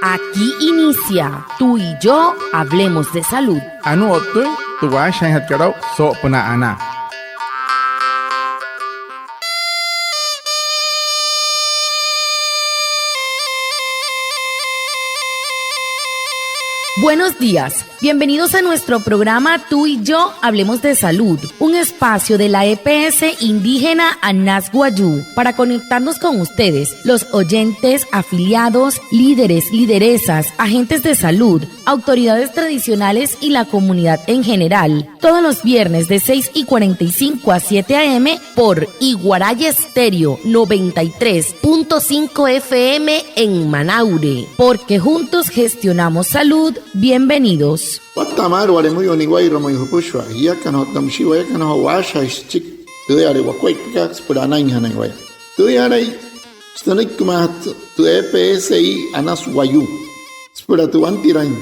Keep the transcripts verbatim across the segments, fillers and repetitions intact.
Aquí inicia Tú y yo hablemos de salud. Anuu o'ttüin tü waashajaainjatkat aa'u soo'opünaa anaa. Buenos días. Bienvenidos a nuestro programa Tú y yo hablemos de salud, un espacio de la E P S indígena Anas Wayuu para conectarnos con ustedes, los oyentes, afiliados, líderes, lideresas, agentes de salud, autoridades tradicionales y la comunidad en general. Todos los viernes de seis y cuarenta y cinco a siete a m por Iguaraya Estéreo noventa y tres punto cinco F M en Manaure. Porque juntos gestionamos salud. Bienvenidos. Watta'a maalü wale müyuu niwairua müin jüpüshua jiakana otta müshii wayakana joo waashajaain süchiki tüüyale wakuaippakat süpüla anainjanain waya. Tüüyalai sünüikimaajatü tü E P S I Anas Wayuu süpüla tü wantiraain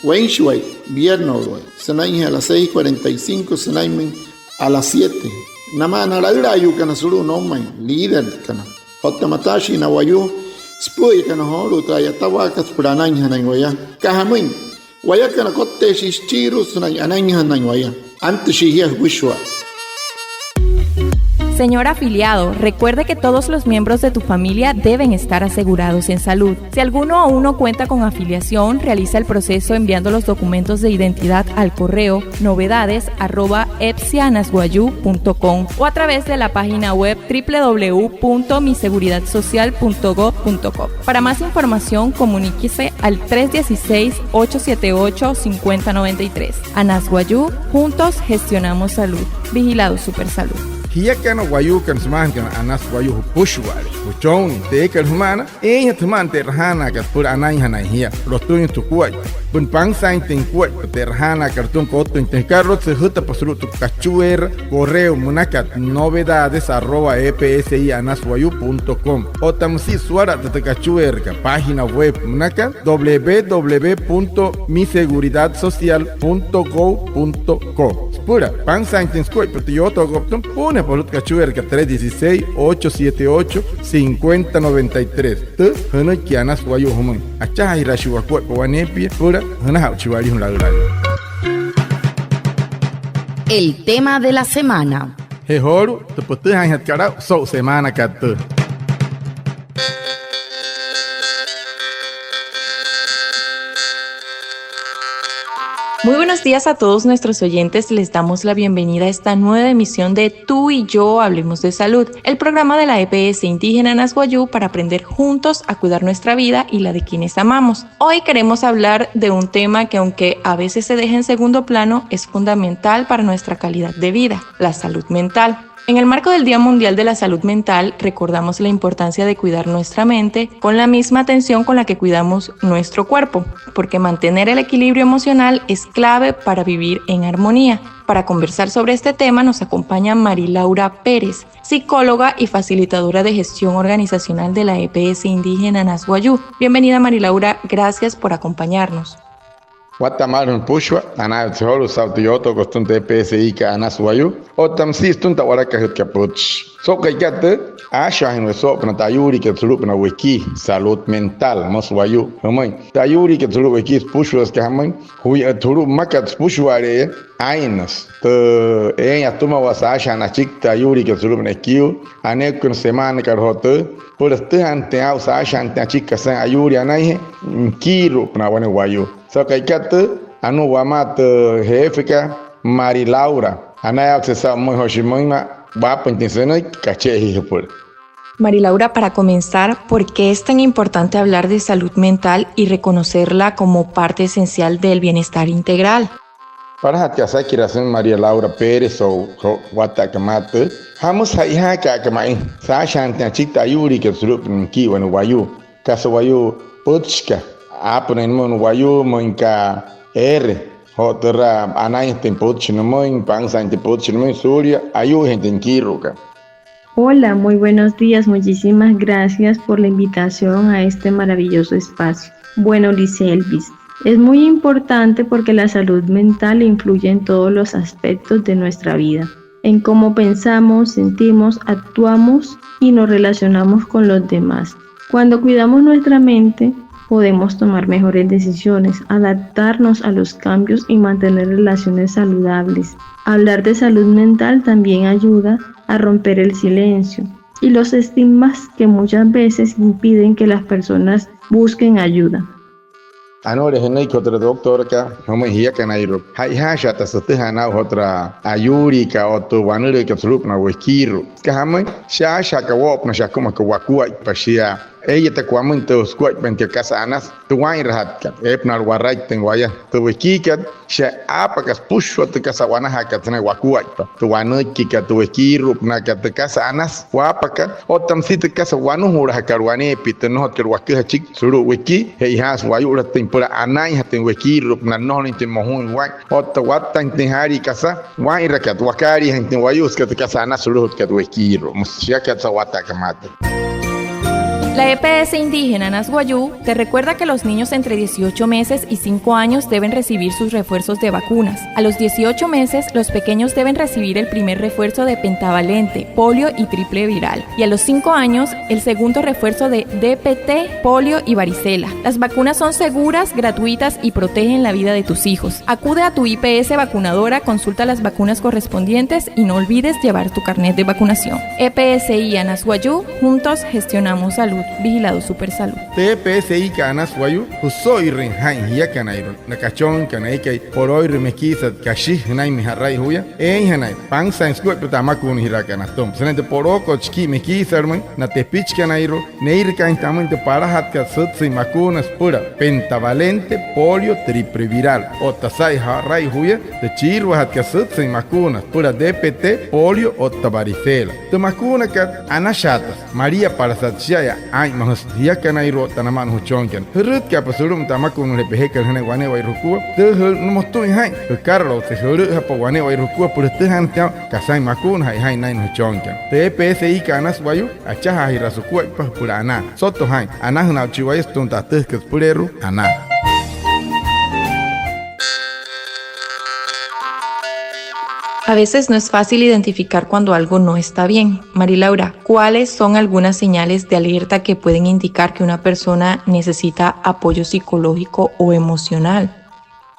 weinshiwai, vierneswai, sünainjee a las seis cuarenta y cinco sünainmüin a las siete. Namaa na laülaayuukana sulu'u noumain, líderkana otta mataashii na wayuu süpü'üyakana joolu'u tü a'yatawaakat süpüla anainjanain waya. Aka jamüin, wayakana kotteeshii süchiirua sünain anainjanain waya. Antüshii jia jüpüshua. Señor afiliado, recuerde que todos los miembros de tu familia deben estar asegurados en salud. Si alguno aún no cuenta con afiliación, realiza el proceso enviando los documentos de identidad al correo novedades arroba epsianaswayuu punto com o a través de la página web w w w punto miseguridadsocial punto gov punto co. Para más información, comuníquese al tres dieciséis, ocho siete ocho, cincuenta noventa y tres. Anas Wayuu, juntos gestionamos salud. Vigilado Supersalud. Jiakana wayuukana sümaajanakana Anas Wayuu jüpüshua'ale, jüchonnii, tü eekat jüma'ana, eeinjatü jüma'ana tü e'rajaanaakat süpüla anainjanain jia. Lotüin jukuaippa, püna pansaainjatüin jukuaippa tü e'rajaanaakat lotüin koottüinjatüin jükaraloukse, jüjütapa sulu'u tü kachueera correo münakat novedades arroba epsianaswayuu punto com. Otta müsia suwala'ata tü kachueerakat página web münakat w w w punto miseguridadsocial punto gov punto co. Süpüla pansaainjatüin sukuaippa tü yootookat pütüma, puunajapa sulu'u tü kachueerakat tres dieciséis, ocho siete ocho, cincuenta noventa y tres. Tü jünüiki Anas Wayuu jümüin. Achajaajiraashii wakuaippa waneepia süpüla jünaja'uchii walijuna laülaayuu. El tema de la semana. Je joolu'u tü pütüjaainjatkat aa'u so'u semaanakat tüü. Muy buenos días a todos nuestros oyentes. Les damos la bienvenida a esta nueva emisión de Tú y yo hablemos de salud, el programa de la E P S indígena Anas Wayuu para aprender juntos a cuidar nuestra vida y la de quienes amamos. Hoy queremos hablar de un tema que, aunque a veces se deja en segundo plano, es fundamental para nuestra calidad de vida, la salud mental. En el marco del Día Mundial de la Salud Mental, recordamos la importancia de cuidar nuestra mente con la misma atención con la que cuidamos nuestro cuerpo, porque mantener el equilibrio emocional es clave para vivir en armonía. Para conversar sobre este tema nos acompaña Mari Laura Pérez, psicóloga y facilitadora de gestión organizacional de la E P S indígena Anas Wayuu. Bienvenida, Mari Laura, gracias por acompañarnos. Watta'a maalü jüpüshua, anayaawatse joolu'u saa'u tü yootookat sütüma tü E P S I kat Anas Wayuu otta müsia sütüma tü a'walakajütkat pütchi. So'u ka'ikat tüü, aashaajüin waya soo'opünaa tü ayuuliikat sulu'upünaa wekii, salud mental müsü wayuu jümüin. Tü ayuuliikat sulu'u wekii süpüshua, süka jamüin, juya tü sulu'u mmakat süpüshua'ale'eya, aa'inna sütü eein atümawaa saashajaanüin achiki tü ayuuliikat sulu'upünaa ekiiwaa, aneekünüsü semaanakat joo tüü süpüla sütüjaanüinjatüin aa'u saashajaanüinjatüin achiki kasain ayuulii anainjee nikiiru'upünaa wane wayuu. So'u ka'ikat tüü, anuu wamaa tü jefekat, Mari Laura. Anayaawatse saa'u pümüin joo shia müinma'a waapüinjatüin sünüiki kache'e jia jüpüla. Mari Laura, para comenzar, ¿por qué es tan importante hablar de salud mental y reconocerla como parte esencial del bienestar integral? Palajatkat asakiraa sümüin María Laura Pérez so'u, so'u watta'akat maa tüü, ¿jamüsü ja'ijaaka'a ma'i saashajaanüinjatüin achiki tü ayuuliikat sulu'upünaa nikii wane wayuu, kasa wayuu pütchika aapünüin nümüin wane wayuu müin aka eere joo türa anainjatüin pütchi nümüin, pansaainjatüin pütchi nümüin suulia ayuuijainjatüin nikiiru'ukat? Hola, muy buenos días. Muchísimas gracias por la invitación a este maravilloso espacio. Bueno, Liselvis, es muy importante porque la salud mental influye en todos los aspectos de nuestra vida, en cómo pensamos, sentimos, actuamos y nos relacionamos con los demás. Cuando cuidamos nuestra mente, podemos tomar mejores decisiones, adaptarnos a los cambios y mantener relaciones saludables. Hablar de salud mental también ayuda a romper el silencio y los estigmas que muchas veces impiden que las personas busquen ayuda. Anuu jünüiki otta doctorka jümüin jiakanairua, ja'ijaashaata sütüjaa naa'u otta ayuuliikat otta wanülüükat sulu'upünaa wekiiru'u. Süka jamüin, shaashajaaka woo'opünaa shakuma aka wakuaippa shia. Ee'iyataka wamüin tü sukuaippain tü kasa anasü, tü waa'inrajatkat eepünaa a'waraitüin waya. Tü wekiikat, shia aapaka süpüshua tü kasa a'wanajaakat sünain wakuaippa, tü wanüikikat, tü wekiiru'upünaakat, tü kasa anasü waapaka. Otta müsia tü kasa wanujulajakat waneepia, tü nnojotkat waküja achiki sulu'u wekii, che'ojaasü wayu'lajatüin süpüla anainjatüin wekiiru'upünaa, nnojolüinjatüin mojuin waa'in. Otta wattainjatüin jaalii kasa waa'inrakat, wakaaliijainjatüin wayuu süka tü kasa anasü sulu'ujatkat wekiiru'u. Müsü shiakat so'u watta'akat maa tüü. La E P S indígena Anas Wayuu te recuerda que los niños entre dieciocho meses y cinco años deben recibir sus refuerzos de vacunas. A los dieciocho meses, los pequeños deben recibir el primer refuerzo de pentavalente, polio y triple viral. Y a los cinco años, el segundo refuerzo de D P T, polio y varicela. Las vacunas son seguras, gratuitas y protegen la vida de tus hijos. Acude a tu I P S vacunadora, consulta las vacunas correspondientes y no olvides llevar tu carnet de vacunación. E P S I Anas Wayuu, juntos gestionamos salud. Vigilado Supersalud. Tü E P S I kat Anas Wayuu, jüso'irüin jaa'in jiakanairua na kachooinkana eekai polooirüin mekiisat kashi jünainmüin ja'rai juya, eeinjanain pansaain sukuaippa tü amakuunajiraakat natüma sünain tü polookot shikii mekiisalümüin na tepichikanairua, neeirükaainjatü amüin tü palajatkat sütsüin makuuna süpüla pentavalente, polio, triple viral. Otta saa'in ja'rai juya, tü chiiruajatkat sütsüin makuuna süpüla D P T, polio otta varicela. Tü makuunakat anashaatasü, maliapalasat shia'aya aa'inmajüsü jiakanairua otta namaa na jüchooinkana. Jürütka'apa sulu'umüin tü amakuunajüle pejekat jünain wane'ewai jukua, tüü jü-, motüin jaa'in jükaraloukse, jülü'üjapa wane'ewai jukua süpüla jütüjaanüin tia kasain makuuna, ja'i jaa'in naa'in na jüchooinkana. Tü E P S I kat Anas Wayuu, achajaajiraa sukuaippa süpüla anaa. Soto jaa'in, anajüna aa'uchi waya sütüma tü atüjakat süpüleerua anaa. A veces no es fácil identificar cuando algo no está bien. Mari Laura, ¿cuáles son algunas señales de alerta que pueden indicar que una persona necesita apoyo psicológico o emocional?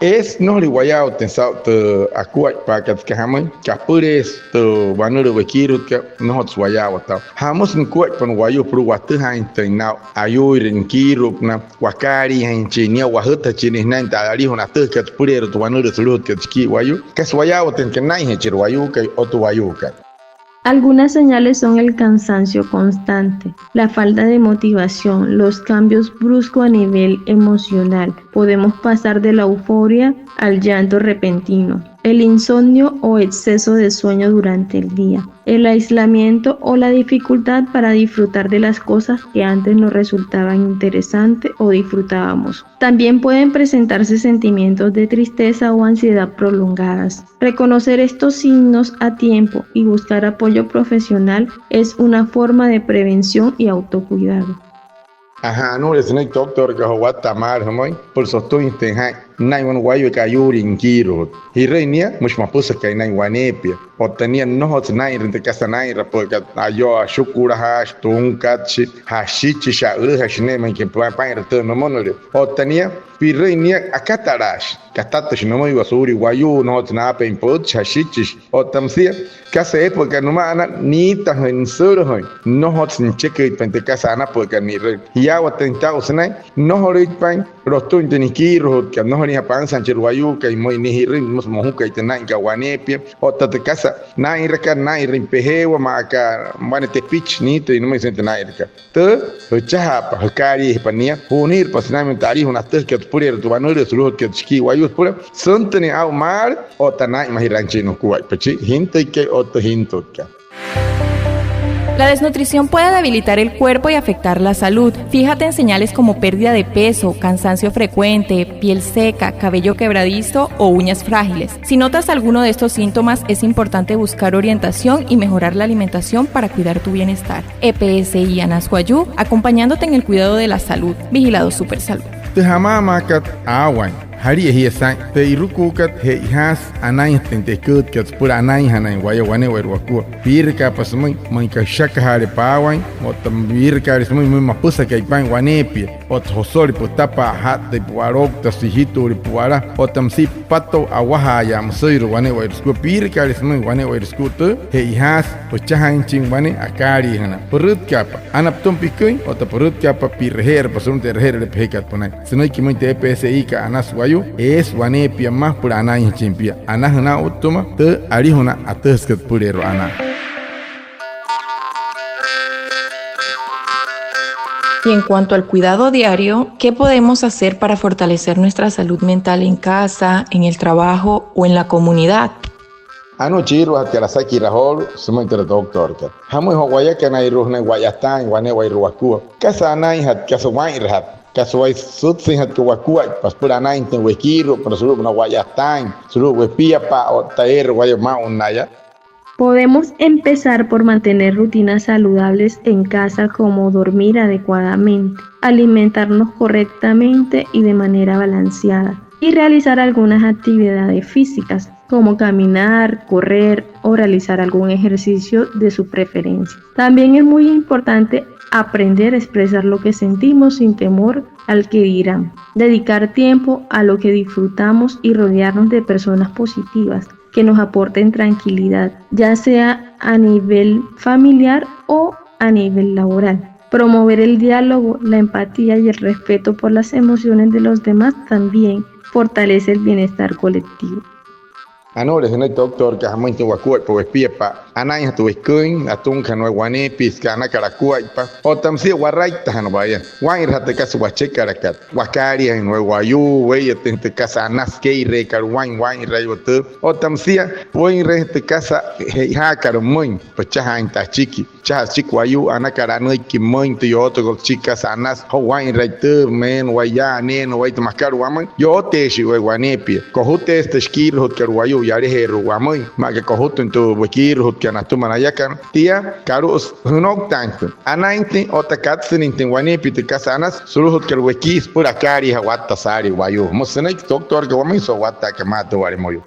Eesü nnojolüin wayaawatüin saa'u tü akuaippaakat süka jamüin, kapüleesü tü wanülüü wekiiru'ujatkat, nnojotsü wayaawataain. Jamüsü nukuaippa na wayuu süpüla watüjaainjatüin naa'u, ayuuirüin nikiiru'upünaa, wakaaliijainjachin nia, wajütajachin nia sünain tü alijuna atüjakat süpüleerua tü wanülüü sulu'ujatkat shikii wayuu. Kasa wayaawatüin süka naa'inje'e chi wayuukai o tü wayuukai. Algunas señales son el cansancio constante, la falta de motivación, los cambios bruscos a nivel emocional. Podemos pasar de la euforia al llanto repentino, el insomnio o exceso de sueño durante el día, el aislamiento o la dificultad para disfrutar de las cosas que antes nos resultaban interesantes o disfrutábamos. También pueden presentarse sentimientos de tristeza o ansiedad prolongadas. Reconocer estos signos a tiempo y buscar apoyo profesional es una forma de prevención y autocuidado. Ajaa, anuu sünüiki doctorka joo watta'a maalü jümüin süpüla sotüinjatüin jaa'in naa'in wane wayuu eekai ayuulin nikiiru'ujut. Ji'rüin nia, müshi mapüsü aka naa'in waneepia. Otta nia, nnojotsü naa'inrüin tü kasa naa'inrapü'ükat, ayoo, ashukulajaashi, tunkatshi, jashichishi, a'ülüjashi ne'e, müinka paa'inra tü nümünüle. Otta nia, pi'rüin nia, akatalaashi, katatüshi nümüiwa suulia wayuu, nnojotsü naapeein pütchi, jashichishi. Otta müsia, kasa eepü'ükat nüma'ana, niitajüin, nüsülajüin, nnojotsü nücheküitpain tü kasa anapü'ükat ni'rüin. Jiyaawatüin saa'u sünain nnojolüitpain lotüin tü nikiiru'ujutkat, nnojoliinja'a pansaain chi wayuukai, müin nia ji'rüin, müsü mojukai tü naa'inkat waneepia. Otta tü kasa naa'inrakat, naa'inrüin pejeewa maa aka wane tepichi, niitüin nümüin sünain tü naa'inrakat. Tü, jüchajaapa, jükaaliijapa nia, ju'unirapa sünainmüin tü alijuna atüjakat süpüleerua tü wanülüü sulu'ujatkat shikii wayuu süpüla süntünüin aa'u maalü otta naa'inmajiraain chi nukuaippa, chi jintüikai otta jintutkat. La desnutrición puede debilitar el cuerpo y afectar la salud. Fíjate en señales como pérdida de peso, cansancio frecuente, piel seca, cabello quebradizo o uñas frágiles. Si notas alguno de estos síntomas, es importante buscar orientación y mejorar la alimentación para cuidar tu bienestar. E P S I Anas Wayuu, acompañándote en el cuidado de la salud. Vigilado Supersalud. Tü jamaamaakat aawain, Jalia jia saa'in, tü e'irukuukat che'ojaasü anainjatüin tü eküütkat süpüla anainjanain waya wane'ewai wakua. Piirakaapa sümüin, müin aka jüshakajaale paawain, otta piirakaale sümüin, müin mapüsakai paa'in waneepia, otta josole pütapa'a, aja'ttüin pü'wala, ouktasü, ijituule pü'wala, otta müsia püpatoo, awajaayaa müsüirua wane'ewai sükua. Piirakaale sümüin wane'ewai sükua tü, che'ojaasü püchajainjachin wane akaaliijünaa. Pürütkaapa ana pütüma piküin, otta pürütkaapa pi'reje'erapa sulu'umüin tü e'reje'erüle pejekat pünain. Sünüiki müin tü E P S I-kat Anas Wayuu, eesü waneepia mma süpüla anainjachin pia. Anajüna otta sütüma tü alijuna atüjasükat süpüleerua anaa. Y en cuanto al cuidado diario, ¿qué podemos hacer para fortalecer nuestra salud mental en casa, en el trabajo o en la comunidad? Anuu chi iiruajatkat asakiraa joolu'u sümüin türa doctorkat. Jamüin joo wayakanairua sünain wa'yataain wane'ewai wakua. Kasa anainjatkat, kasa waa'inrajatkat, kasa waya sütsüinjatkat wakuaippa süpüla anainjatüin wekiiru'upünaa sulu'upünaa wa'yataain, sulu'u wepiapa'a otta eere waya maa'unnaya. Podemos empezar por mantener rutinas saludables en casa, como dormir adecuadamente, alimentarnos correctamente y de manera balanceada, y realizar algunas actividades físicas, como caminar, correr o realizar algún ejercicio de su preferencia. También es muy importante aprender a expresar lo que sentimos sin temor al que dirán, dedicar tiempo a lo que disfrutamos y rodearnos de personas positivas que nos aporten tranquilidad, ya sea a nivel familiar o a nivel laboral. Promover el diálogo, la empatía y el respeto por las emociones de los demás también fortalece el bienestar colectivo. Anuule sünüiki doctorkat, jamüinjatüin wakuaippa wepiapa'a, anainjatü weküin, atunkajana waya waneepia süka anakat akuaippa, otta müsia waraittajana waya, waa'inrajatü tü kasa wachekalakat, wakaaliijüin waya wayuu, wee'iyatüin tü kasa anasü kee'ireekat waa'in, waa'inraiwa tüü, otta müsia wee'inrüin tü kasa che'ojaakat müin, püchajaainjatü achiki. Chaja süchiki wayuu, anakat anüiki müin tü yootokot süchiki kasa anasü, joo waa'inrai tüü, meena waya, neena waya, tü makat wamüin, yooteeshii waya waneepia. Kojuteesü tü shikiirujutkat wayuu yalajeeru'u wamüin, maa aka kojutüin tü wekiirujutkat natüma nayakana. Tia kalu'usü jünouktaainjatüin, anainjatüin otta katsüinjatüin waneepia tü kasa anasü sulu'ujatkat wekii süpüla akaaliijaa watta saalii wayuu. Müsü sünüiki doctorkat wamüin so'u watta'akat maa tü wa'lemüyuu.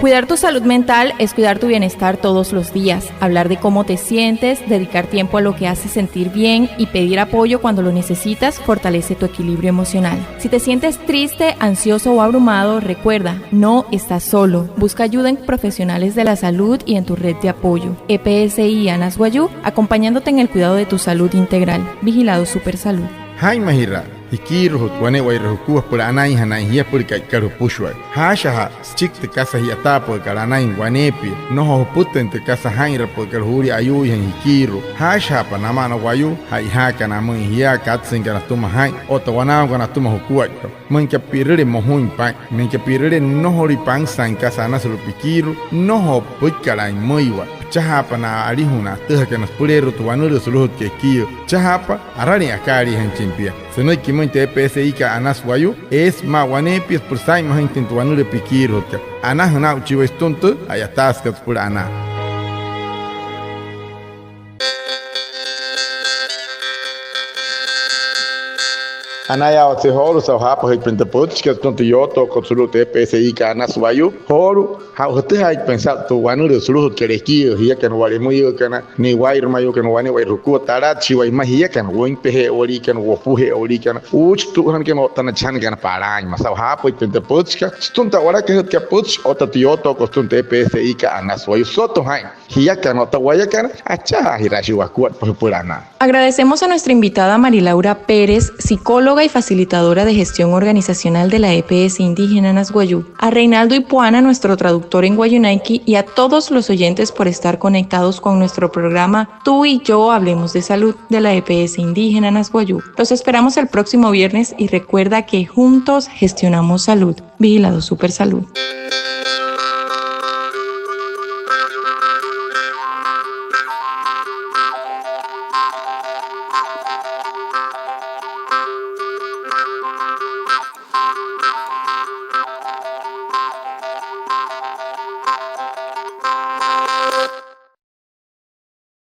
Cuidar tu salud mental es cuidar tu bienestar todos los días. Hablar de cómo te sientes, dedicar tiempo a lo que hace sentir bien y pedir apoyo cuando lo necesitas fortalece tu equilibrio emocional. Si te sientes triste, ansioso o abrumado, recuerda, no estás solo. Busca ayuda en profesionales de la salud y en tu red de apoyo. E P S I Anas Wayuu, acompañándote en el cuidado de tu salud integral. Vigilado Supersalud. Jaa'inmajiraa jikiirujutka wane'ewai jukua süpüla anainjanain jia süpüla ka'ikat jüpüshua. Jaashajaa süchiki tü kasa ji'yataapü'ükat anain waneepia. Nnojo jüpütüin tü kasa jaa'inrapü'ükat juulia ayuuijain jikiiru'u. Jaashajaapa namaa na wayuu ja'ijaakana amüin jia, katsüinkana atüma jaa'in otta wanaawakana atüma jukuaippa. Müinka pi'rüle mojuin paa'in, müinka pi'rüle nnojolüin pansaain kasa anasü sulu'u pikiiru'u, nnojo püikkalaain pümüiwa. Püchajaapa na alijuna atüjakana süpüleerua tü wanülüü sulu'ujatkat ekiiyüü. Püchajaapa aralin akaaliijüinjachin pia. Sünüiki müin tü E P S I-kat Anas Wayuu, eesü maa waneepia süpüla saa'inmajüinjatüin tü wanülüü pikiirujutkat. Anajüna aa'uchii waya sütüma tü a'yataasükat süpüla anaa. Anayaawatse joolu'u saa'u jaapajüitpain tü pütchikat sütüma tü yootookot sulu'u tü E P S I-kat Anas Wayuu. Joolu'u, jaa'u jütüjaaitpain saa'u tü wanülüü sulu'ujatkat ekiiyüü jiakana, wa'lemüyüükana, ni'waa'irümayuukana, wane'ewai jukua, talatshii waya mma jiakana, wüinpeje'ewaliikana, wopuje'ewaliikana, uuchitu'ujanakana otta na chajanakana palaain mma. Saa'u jaapüitpain tü pütchikat sütüma tü a'walakajütkat pütchi otta tü yootookot sütüma tü E P S I-kat Anas Wayuu, soto jaa'in jiakana otta wayakana, achajaajiraashii wakuaippa jüpüla anaa. Agradecemos a nuestra invitada Marilaura Pérez, psicóloga y facilitadora de gestión organizacional de la E P S Indígena Anas Wayuu, a Reinaldo Ipuana, nuestro traductor en wayuunaiki, y a todos los oyentes por estar conectados con nuestro programa Tú y yo hablemos de salud de la E P S Indígena Anas Wayuu. Los esperamos el próximo viernes y recuerda que juntos gestionamos salud. Vigilado Supersalud.